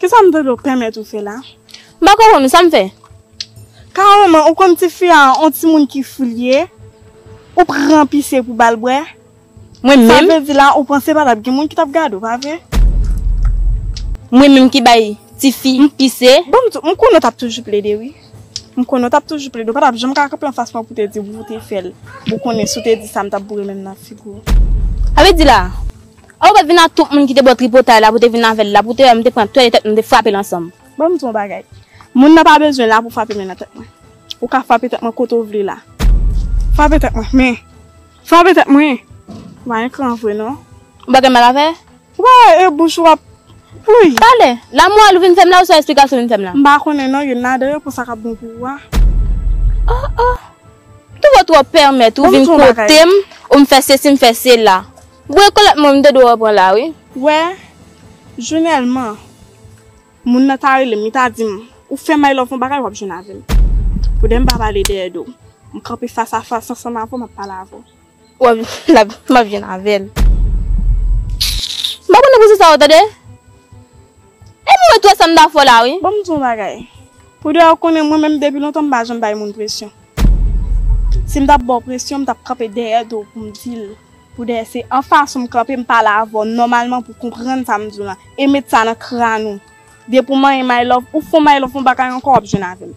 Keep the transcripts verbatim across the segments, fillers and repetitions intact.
Kisa m tande w pèmèt ou fè la? M pa konprann ou, sa m fè? Kareman, ou konn tifi a, yon timoun ki fou l ye, ou pran pise pou ba l bwè. Mwen menm? Sa vle di la, ou panse pa t ap gen moun ki t ap gade w, pa vre? Mwen menm ki bay tifi pise? Bon, m di w, m konnen w t ap toujou plede, wi. M konnen w t ap toujou plede, w pa t ap janm ka kanpe anfas mwen pou te di w te fè l. Ou konnen si w te di sa, m t ap boure men m nan figi w. Sa vle di la, a ou pa t vin ak tout moun ki te ba w tripotay la pou te vin avè l la, pou te wè m te pran twèl tèt nou te frape l ansanm. Bon, m di w yon bagay. Moun nan pa bezwen la pou frape men nan tèt mwen. Ou ka frape tèt mwen kote w vle la. Frape tèt mwen, men. Frape tèt mwen. Ou pa gen kran vre, non. Ou pa gen mal avè? Ou pa wè e bouch ou ap. Wi. Pale. La mwen al ou vin fè m la ou se esplikasyon ou vin fè m la? M pa konnen non, youn ladan yo pou sa k ap bon pou ou a. Oh, oh. Tou wè twò pèmèt ou vin kote m, ou m fè sesi, m fè sela. Bwè kolèt mwen, m te dwe repran la, wi. Wè, jenèlman, moun nan ta rele m, li ta di m, ou fè my love yon bagay, w ap jwenn avè m. Pou dèyè m pa pale dèyè do w. M kanpe fas a fas ansanm avè w, m ap pale avè w. W ap, l ap, m ap jwenn avè l. M pa konnen pou se sa w tande. E m wè twò sa m ta fè w la, wi. Bon, m di w yon bagay. Pou de w konnen mwen menm depi lontan m pa janm bay moun presyon. Si m t ap ba w presyon, m t ap kanpe dèyè do w pou m di l. Pou de se an fason m kanpe, m pale avè w nòmalman pou konprann sa m di w lan. E met sa nan kran ou. Depi w manyen my love, ou fè w my love yon bagay ankò, w ap jwenn avè m.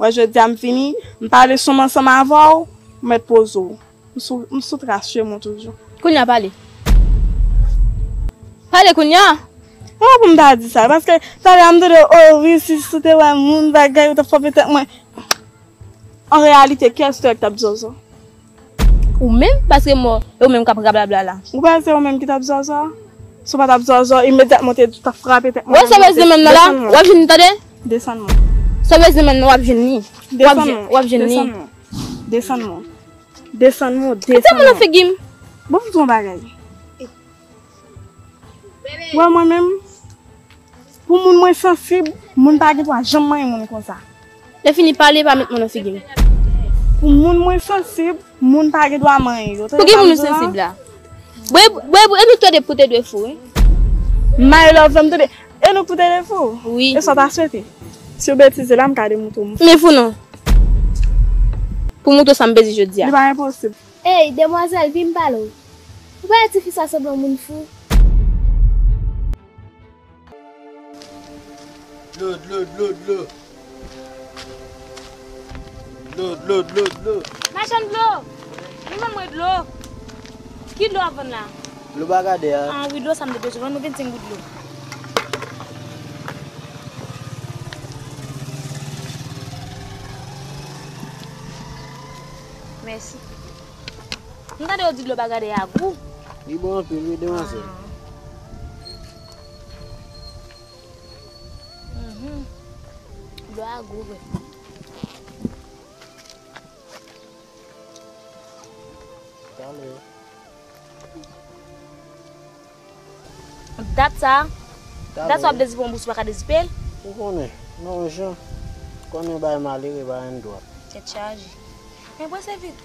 Wè, jodi a m vini, m pale sou m ansanm avè w, ou mèt poze w. M sou, m sou tras chemen w toujou. Kounye a pale. Pale kounye a. E pa pou m ta di sa, paske talè a m tande, oh, wi, si, si w te wè moun bagay, ou t ap frape tèt mwen. An reyalite, kiyès ki t ap zòzò? Ou menm, paske mò, e ou menm k ap rablabla la. Ou panse ou menm ki t ap zòzò? Si w pa t ap zòzò, imedyatman w te di w t ap frape tèt mwen. Wè, sa w bezwen menm nan la, w ap jwenn li, tande? Desann mwen. Sa w bezwen menm nan, w ap jwenn li. W ap jwenn, w ap jwenn li. Desann mwen. Desann mwen. Desann mwen, desann mwen. Mete men nan figi m. Bon, m di w yon bagay. Wè mwen menm, pou moun mwen sansib, moun pa gen dwa janm manyen moun konsa. Lè fini pale, pa met men nan figi m. Pou moun mwen sansib, moun pa gen dwa manyen yo. Pou ki moun ou sansib la? Bwè, bwè, bwè, e nou tande pou te dwe fou, wi. My love, m tande. E nou pou te dwe fou. Wi. E sa w ta swete. Si w betize la, m ka demontre w m fou. Men fou non. Pou montre w sa m peze jodi a. Li pa enposib. Ey, demwazèl, vin m pale w. Ou pa wè tifi sa sanble yon moun fou? Dlo, dlo, dlo, dlo. Dlo, dlo, dlo, dlo. Machann dlo! Vin ban mwen dlo. Ki dlo w ap vann la? Dlo Bagadè a. Ah, wi, dlo sa m te bezwen. Vann mwen vennsenk goud dlo. Mèsi. M tande yo di dlo Bagadè a gou. Li bon anpil, wi, demwazèl. Ah. Mhm. Dlo a gou vre. Talè. Dat sa, dat sa w ap dezipe yon bous ou pa ka dezipe l? Ou konnen, non, jan, konnen bay malere pa yon dwa. Tèt chaje. Men prese vit.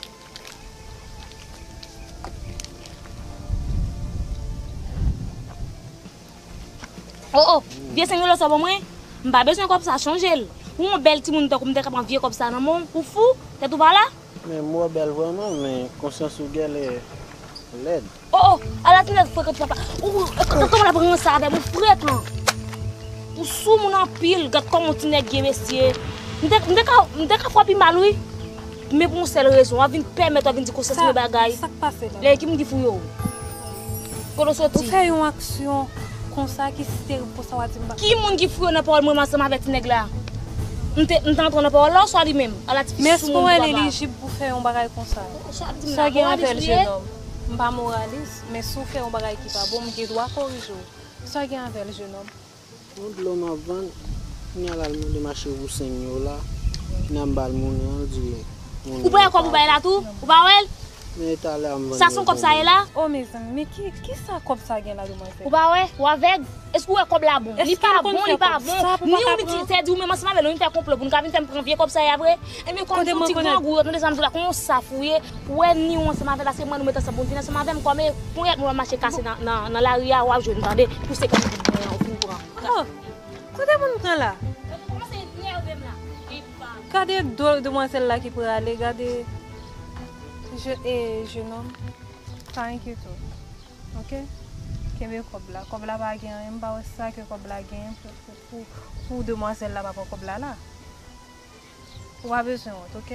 Oh, oh, vye senk dola sa ban mwen, m pa bezwen kòb sa, chanje l. Ou yon bèl timoun tankou m te ka pran vye kòb sa nan men w, ou fou? Tèt ou pa la? Men m wè w bèl vrèman, men konsyans ou gèlè lèd. Oh, oh, ala ti nèg frekan ti papa. Ou, ou, kòman l ap ranse avè m? Ou frekan. Ou sou moun anpil, gad kòman yon ti nèg ye, mesye. M te, m te ka, m te ka fè w pi mal, wi. Men pou yon sèl rezon, w ap vin pèmèt, w ap vin di konsyans mwen bagay. Sa k pase la? Lè ki moun ki fouye w? Kote w soti? Ou fè yon aksyon konsa ki si terib konsa w a di m pa. Ki moun ki fouye w nan pawòl mwen ansanm avèk ti nèg la? M te, m te antre nan pawòl la oswa li menm? Ala ti fi sou moun papa. Men èske w elijib pou fè yon bagay konsa? Sa gen avè l, jenòm? M pa moralis, men si w fè yon bagay ki pa bon, m gen dwa korije w. Sa gen avè l, jenòm? Yon dlo m ap vann, kounye a l al mande mache pou seng yo la, kounye a m ba l moun nan, l di moun nan pa. Ou pa wè kòb ou bay la tou? Ou pa wè l? Men talè a m vann. Sa se yon kòb sa ye la? O mezanmi, men ki, kisa kòb sa gen la, demwazèl? Ou pa wè? Ou avèg? Èske ou wè kòb la bon? Li pa bon, li pa bon. Ni ou miti, se di ou menm ansanm avè l, ou vin fè konplo pou nou ka vin fè m pran vye kòb sa ye apre? Ebyen, kòm se yon ti grangou, yo tande sa m di w la, kòm yon saf ou ye, ou wè ni ou ansanm avè l, paske mwen nou met ansanm pou n vin ansanm avè m, kòm e ponyèt mwen w ap mache kase nan, nan, nan lari a, w ap jwenn, tande, pou se kòb ou fin pran. Oh! Kote moun pran la? Yo kòmanse nève m la. Epa. Gade do demwazèl la ki prale, gade. Je, e, jenòm, pa enkyete w. Ok? Kenbe kòb la. Kòb la pa gen anyen, m pa wè sa ke kòb la gen pou, pou, pou, pou demwazèl la pa pran kòb la la. Ou pa bezwen wont, ok?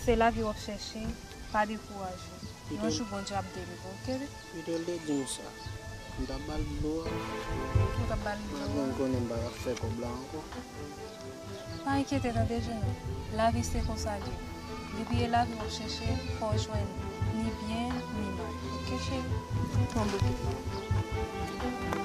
Se lavi w ap chèche, pa dekouraje. Yon jou Bondye ap delivre w, ok? Pito l te di m sa. M t ap ba l dlo a. Ou t ap ba l dlo a? Malgre m konnen m pa t ap fè kòb la ankò. Pa enkyete tande, jenòm. Lavi se konsa l ye. Depi e lavi w ap chèche, fò w jwenn ni byen, ni mal. Ok, cheri? Pran bouke.